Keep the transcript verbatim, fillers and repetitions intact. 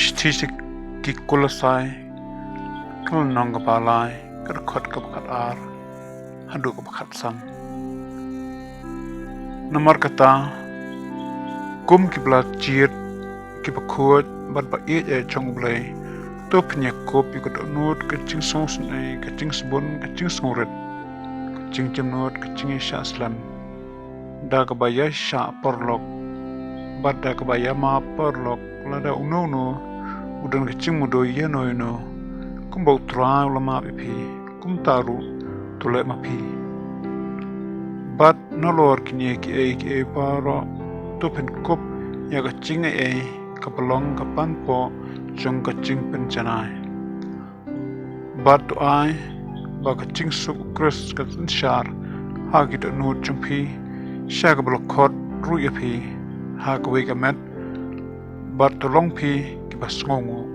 Shithi sha ki Kolosai, ka lynnong kaba lai, ka dkhot kaba khatar haduh kaba khatsan. Namar kata, kum ki ba la jied, ki bakhuid bad ba ïeit jong U Blei, to pynïakup ïa ka dohnud ka jingsngewsynei, ka jingsbun ka jingsngewrit, ka jingjemnud ka jingïaishah slem, da kaba ïaishah paralok bad da kaba ïamap paralok, lada uno uno u don ka jingmudui ïano ïano. Kumba U Trai u la map ïa phi, kumta ruh to leh ma phi. Bad nalor kine kiei kiei baroh, to pynkup ïa ka jingaiei kaba long ka panpoh jong ka jingpynjanai. Bad to ai ba ka jingsuk U Khrist kan synshar ha ki dohnud jong phi, sha kaba la khot ruh ïa phi ha kawei ka met, bad to long phi kiba sngewnguh.